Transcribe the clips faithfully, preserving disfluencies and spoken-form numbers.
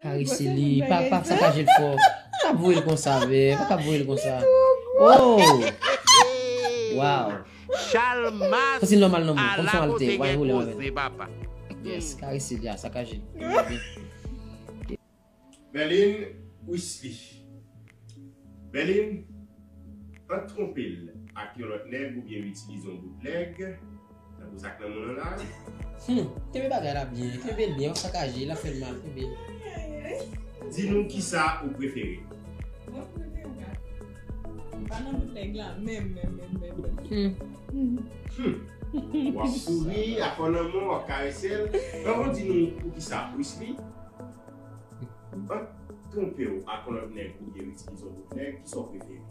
Karese li, pa, pa sakaje l fò. Pa ka voye l konsa, vè. Pa ka voye l konsa. Oh! Wow. Santi l nòmal nan mwen. Kòm se yon malte, w a envole avè l. Yes, karese li a, sakaje l. Bèlin, Wisly. Bèlin, ant twonpe l ak yon lòt nèg oubyen itilize yon bout nèg, tankou sa k nan men w la. Hmm, kenbe bagay la byen, kenbe l byen, w ap sakaje, l ap fè l mal, kenbe l. Di nou kisa ou prefere. Mwen prefere m pa nan bout nèg la, menm, menm, menm, menm, menm. Hmm. Hmm. W ap souri, ak yon lanmou, w ap karese l. Ankò di nou poukisa, Wisly. Ant twonpe w ak yon lòt nèg oubyen itilize yon bout nèg, kisa w prefere?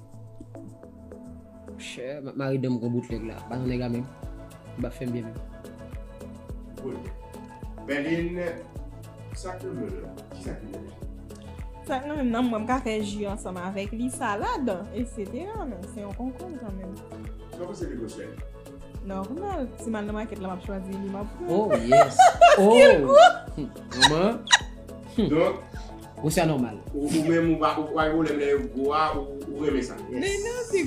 Monchè, m ap mare dan m kon bout nèg la. Ba nan nèg la menm. Li p ap fè m byen menm. Good. Bèlin, sa k nan men w la? Kisa k nan men w la? Sa k nan men m nan, mwen m ka fè ji ansanm avèk li, salad, etsetera. Men se yon konkonm kanmenm. Sa w panse de gwosè li? Nòmal. Si m al nan makèt la, m ap chwazi li, m ap pran. Oh, yes. Oh! Paske l gwo. Hmm, manman. Hmm. Donk, gwosè nòmal. Ou, ou menm, ou pa, ou pa gen pwoblèm lè yo gwo a, ou, ou renmen sa. Yes. Men non, se,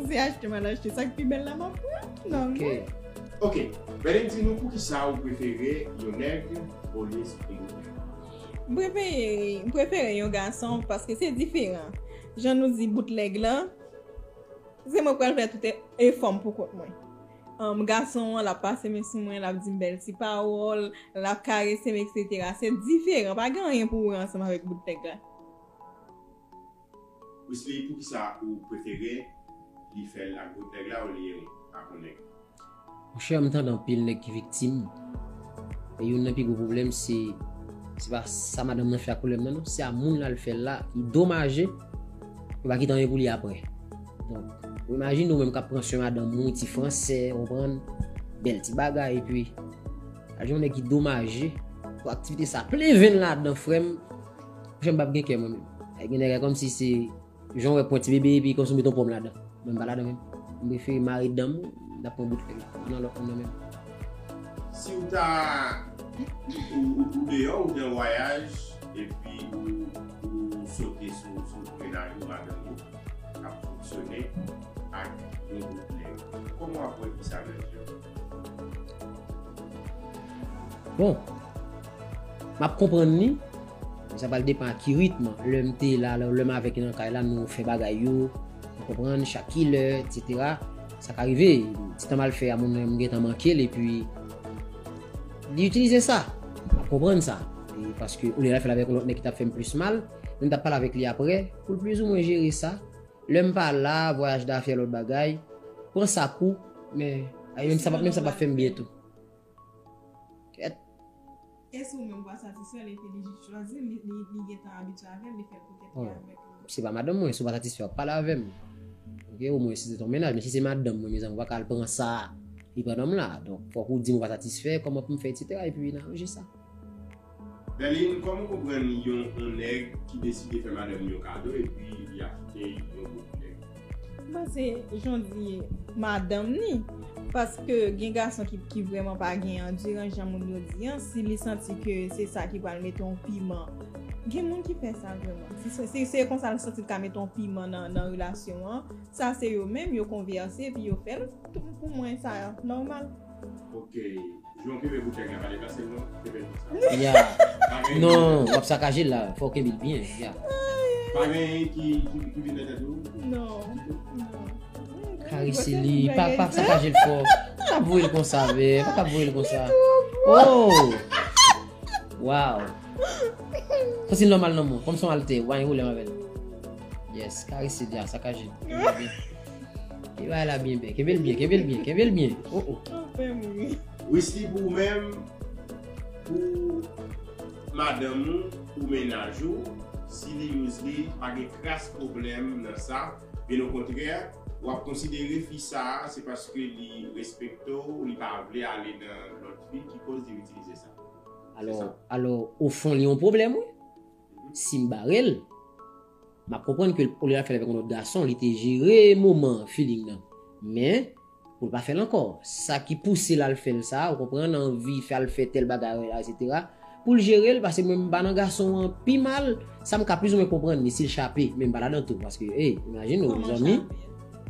se achte m al achte. Sa k pi bèl la, m ap pran. Nòmal. Ok. Ok. Bèlin, di nou poukisa ou prefere yon nèg olye yon bout nèg? M prefere, m prefere yon gason paske se diferan. Jan nou di bout nèg lan, se mwen k pral fè tout e-, efò m pou kont mwen. Ann, gason an, l ap pase men sou mwen, l ap di m bèl ti pawòl, l ap karese m, etsetera. Se diferan, pa gen anyen pou w wè ansanm avèk bout nèg la. Wisly, poukisa ou prefere li fè l ak bout nèg la olye ak yon nèg? Monchè, m tande anpil nèg ki viktim. E youn nan pi gwo pwoblèm, se, se pa sa madanm nan fè ak pwoblèm nan, non. Se a moun l al fè l la, li domaje, yo pa kite anyen pou li apre. Donk, ou imajine ou menm k ap pran swen madanm ou, ti fransè, ou konprann, bèl ti bagay, epi, al jwenn yon nèg ki domaje, pou aktivite sa, plen venn ladan, frè m, monchè, m p ap gen kè mwen menm. Ay gen nèg la kòmsi se jan w wè pran ti bebe epi kòmsi w met yon pòm ladan. Mwen m pa ladan menm. M prefere mare dan m, m ta pran bout nèg la. Nan lòt moun nan menm. Si w ta, ou, ou, ou deyò, ou nan vwayaj, epi ou, ou sote sou, sou mennaj ou, madanm ou, k ap fonksyone ak yon bout nèg. Kòman w ap wè sa nan je w? Bon, m ap konprann li, men sa pral depann a ki ritm. Lè m te la, lè, lè m avèk li nan kay la, nou fè bagay yo, ou konprann, chak kilè, etsetera. Sa ka rive, ti tan m al fè a, moun nan, m gentan manke l, epi li itilize sa. M ap konprann sa. E paske olye l al fè l avèk yon lòt nèg ki t ap fè m plis mal, men m t ap pale avèk li apre, pou l plizoumwen jere sa. Lè m pa la, vwayaj dafè, lòt bagay, pran sa kou, men, ay, menm sa p ap, menm sa p ap fè m byen tou. Kèt. E si w menm w pa satisfè l epi li jis chwazi l, li, li, li gentan abitye avè l, li fè l pou tèt li avèk li. Se pa madanm mwen, si w pa satisfè, w ap pale avè m. Oke, omwen si se ton mennaj, men si se madanm mwen, mezanmi, ou pa ka al pran sa, li pran nonm la. Donk, fòk ou di m ou pa satisfè, kòman pou m fè, etsetera, epi n aranje sa. Bèlin, kòman w konprann yon, yon nèg ki deside fè madanm li yon kado epi li achte yon bout nèg? M panse, jan w di, madanm li. Paske gen gason ki, ki vrèman pa gen andirans, jan moun yo di an, si li santi ke se sa ki pral mete yon piman. Gen moun ki fè sa vrèman. Si se, si se konsa l santi l ka mete yon piman nan, nan relasyon an, sa se yo menm, yo konvèse, epi yo fè l. Pou mwen, sa nòmal. Ok. Jan w kenbe bout nèg la, pa deplase l non, kenbe l konsa. Ya. Non, w ap sakaje l la, fò w kenbe l byen. Ya. Pa gen anyen ki, ki, ki vin nan tèt ou? Non. Non. Karese li, pa, pa sakaje l fò. Pa ka voye l konsa, vè. Pa ka voye l konsa. Oh! Wow. Santi l nòmal nan mwen, kòm se yon altè, w pa gen pwoblèm avè l. Yes, karese li a, sakaje l. Kenbe bagay la byen, byen. Kenbe l byen, kenbe l byen, kenbe l byen. Oh, oh. Wisly, pou ou menm, pou madanm ou, pou mennaj ou, si li use li, pa gen kras pwoblèm nan sa. Byen okontrè, w ap konsidere fi sa a, se paske li respekte w, li pa vle ale nan lòt fi ki koz li itilize sa. Alò, alò, ofon, li yon pwoblèm, wi. Si m bare l, m ap konprann ke olye l al fè l avèk yon lòt gason, li te jere moman feeling nan. Men, pou l pa fè l ankò. Sa ki pouse l al fè l sa, ou konprann, anvi fè al fè tèl bagay, etsetera. pou l jere l, paske mwen m pa nan gason an pi mal, sa m ka plizoumwen konprann li si l chape, men m pa ladan tou, paske, ey, imajine w, zanmi.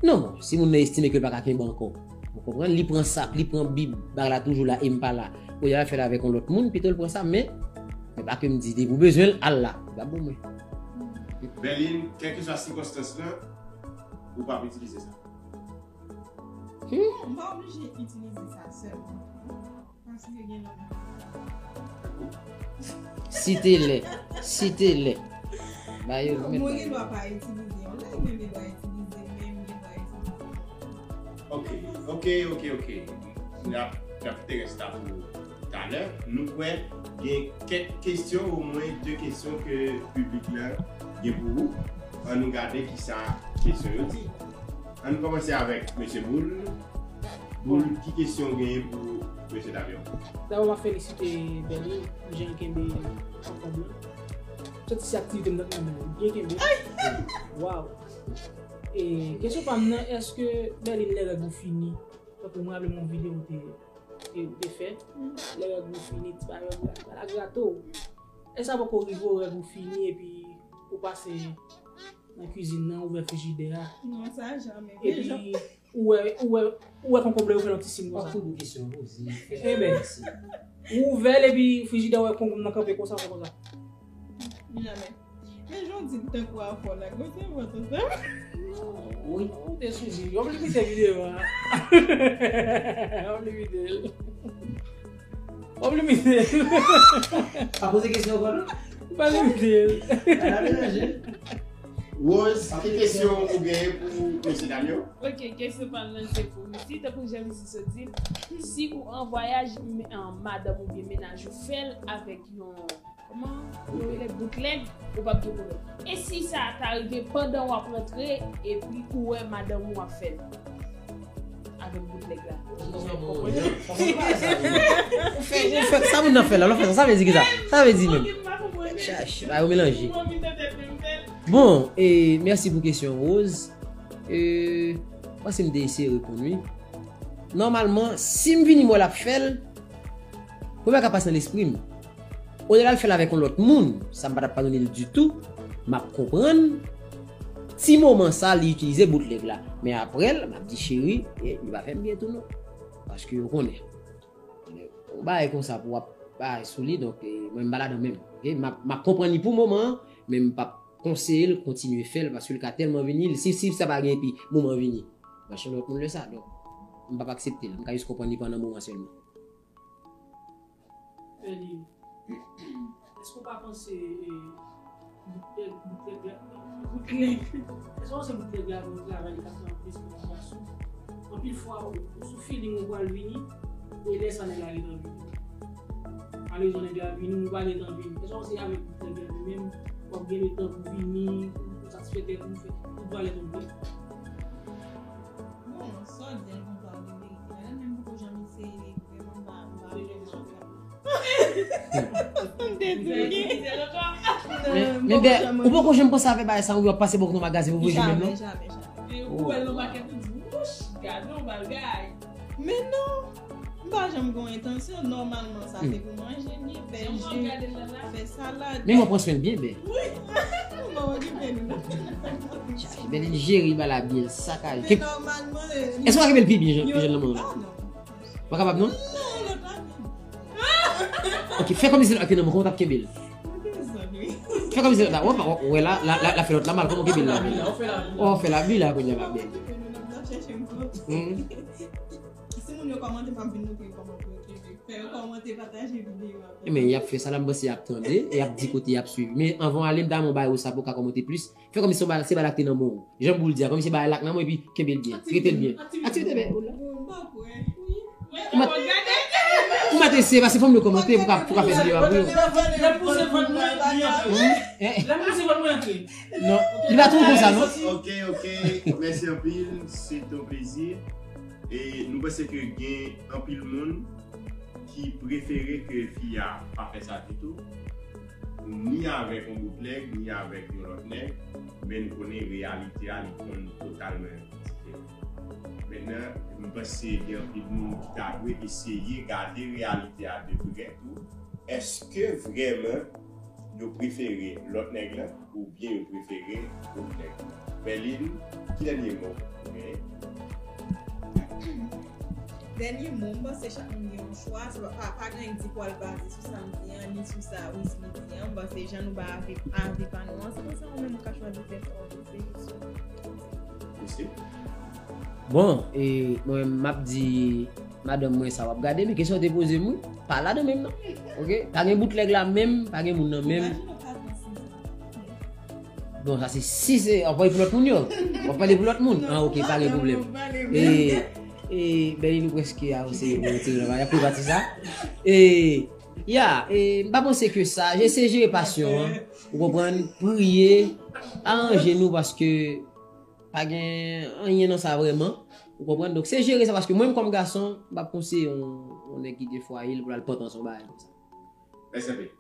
Non, bon, si moun nan estime ke l pa ka kenbe ankò, ou konprann, li pran sak, li pran bib, bagay la toujou la e m pa la. Olye l al fè l avèk yon lòt moun, pito l pran sa, men, men pa ke m di depi w bezwen l, al la. Li pa bon mwen. Berline, kèlkeswa sikonstans lan, ou p ap itilize sa. Hmm? Non, m pa oblije itilize sa sèlman. Paske gen lòt. Si te lè, si te lè. Ba yo, non, mwen gen dwa pa itilize yon lè, men gen dwa itilize, men gen dwa itilize. Ok, ok, ok, ok. N ap, n ap kite rès la pou talè. Nou kwè gen kèk kesyon, omwen de kesyon ke piblik la gen pou ou. Ann nou gade kisa kesyon yo di. Ann kòmanse avèk mesye Boul. Boul, ki kesyon w genyen pou mesye Damyon? Dabò, m ap felisite Berline pou jan l kenbe kòb lan. Soti si aktivite m nan, byen kenbe. Waw! E kesyon pa m nan, èske Berline, lè règ ou fini, tankou mwen raple m yon videyo ou te, te, ou te fè, lè règ ou fini, ti bagay ou pa la grate w. Èske sa poko rive w, règ ou fini epi ou pase nan kizin nan, ouvè frijidè a? Non, sa jamè. Epi ou wè, ou wè, ou wè konkonm yo fè yon ti siy konsa. Ou ap fout yon kesyon poze. Eben, ou ouvè l epi frijidè wè konkonm nan kanpe konsa, fè konsa. Jamè. Men jan w di l tankou afò la, gwo sèvo tou sa. Wi. Ou te sou di, w ap limite videyo a. W ap limite l. W ap limite l. Pa poze kesyon ankò, non? W ap limite l. Ala melanje. Rose, ki kesyon ou genyen pou mesye Damyon? Ok, kesyon pa m nan se pou Missy, tankou jan Missy sot di l, si ou an vwayaj, m-, an, madanm oubyen mennaj ou fè l avèk yon, kòman yo rele, boutlèg, ou p ap gen pwoblèm. E si sa ta rive pandan w ap rantre, epi ou wè madanm ou ap fè l avèk boutlèg la? Ou fè, ou fè, sa moun nan fè la, lè w fè sa, sa vle di ki sa? Sa vle di menm? Chach, ba yo melanje. Bon, e mèsi pou kesyon, Rose. E, m panse m te eseye reponn, wi. Nòmalman, si m vini m wè l ap fè l, premye bagay k ap pase nan lespri m, olye l al fè l avèk yon lòt moun, sa m pa t ap padone l ditou, m ap konprann. Ti moman sa, li itilize boutlèg la. Men apre l, m ap di, cheri, e, li pa fè m byen tou non. Paske ou konnen. Yon bagay konsa pou w ap bay sou li, donk, e, mwen m pa ladan menm. Ok? M ap, m ap konprann li pou moman an, men m p ap konseye l kontinye fè l, paske l ka tèlman vini, si, si sa pa gen epi moman vini, m ap chanje lòt moun lè sa, donk, m p ap aksepte l. M ka jis konprann li pandan moman sèlman. Fè li. Èske w pa panse, e, boutlèg, boutlèg la, boutlèg, èske w panse boutlèg la gen yon travay li ka fè anplis pou ti gason? Anpil fwa, ou, ou sou feeling ou pral vini, e lè sa nèg la gentan vini. Malezman nèg la vini, ou pa gentan vini. Èske w panse avèk boutlèg la li menm, w ap gen letan pou vini, pou satisfè tèt ou, fè tout valè tonbe? Bon, sa w di a konsa, w gen verite. Madanm menm poko janm eseye li, vrèman, m pa, m pa janm. M te di w ki. Men, men, bè, ou poko janm panse avè bagay sa, ou ap pase bò kote yon magazin pou voye jwenn, non? Jamè, jamè, jamè. Ou wè l nan makèt, ou di, wouch, gade yon bagay. Men non, m pa janm gen yon entansyon, nòmalman, sa se pou manje, byen fè ji, fè salad. Men mwen pran swen l byen, bè. Wi, m pa okipe nou. Bè li jere bagay la byen, sakaje. Men nòmalman, èske w ka kenbe l pi byen, jèn, jèn nan, mwen? Ah, non. Pa kapab, non? Non, lòt la. Ok, fè kòmsi lòt la te nan men w, kòman w t ap kenbe l? Fè kòmsi lòt la, w ap, w ap, wè la, la, la, la fè lòt la mal, kòman w kenbe l la? Ou fè lavi la kounye a, ma belle. Hmm. Si moun yo kòmante, m ap vin montre yo kòman pou yo kenbe. Fè yo kòmante, pataje videyo a. Men y ap fè sa la, m panse y ap tande, y ap di kote y ap swiv. Men anvan w ale, m ta renmen w bay ou sa pou w ka kòmante plis. Fè kòmsi se bagay la k te nan men w. Jan Boul di a, kòmsi se bagay la k nan men w epi kenbe l byen. Trete l byen. Aktivite bèl. Ou mèt, ou mèt eseye pase fanm yo kòmante pou ka, pou ka fè videyo a pou yo. Lè m pouse vant mwen, li antre. Lè m pouse vant mwen, antre. Non, li pa twò konsa, non? Ok, ok. Mèsi anpil. Se te yon plezi. E nou panse ke gen anpil moun ki prefere ke fi a pa fè sa ditou, ni avèk yon boutlèg, ni avèk yon lòt nèg, men n konnen reyalite a, li konn totalman diferan. Mentnan, m panse gen anpil moun ki ta dwe eseye gade reyalite a de prè tou. Èske vrèman yo prefere lòt nèg la oubyen yo prefere gwoup nèg la? Berline, ki dènye mo ou genyen? Dènye mo, m panse chak moun gen yon chwa, se pa, pa, pa gen di pou al baze sou sa m di an, ni sou sa Wisly di an. M panse jan nou ba avi, avi pa nou an, se konsa ou menm ou ka chwazi fè sa w vle, se jis sa. Wisly? Bon, e mwen m ap di madanm mwen sa w ap gade, men kesyon w te poze m, wi, pa ladan menm nan. Ok? Pa gen boutlèg la menm, pa gen moun nan menm. Imajine w ka pran sis an. Bon, sa se si se, w ap pale pou lòt moun yo. W ap pale pou lòt moun. Ah, ok, pa gen pwoblèm. E, e, Berline, nou prèske avanse pou retire nan bagay, pou pati sa. E, ya, e, m pa panse ke sa, jeseye jere pasyon an. Ou konprann? Priye, aranje nou paske pa gen anyen nan sa vrèman. Ou konprann? Donk, se jere sa paske mwen, kòm gason, m p ap konseye yon, yon nèg ki gen fwaye l pou l al pòt ansanm bagay konsa. Mèsi anpil.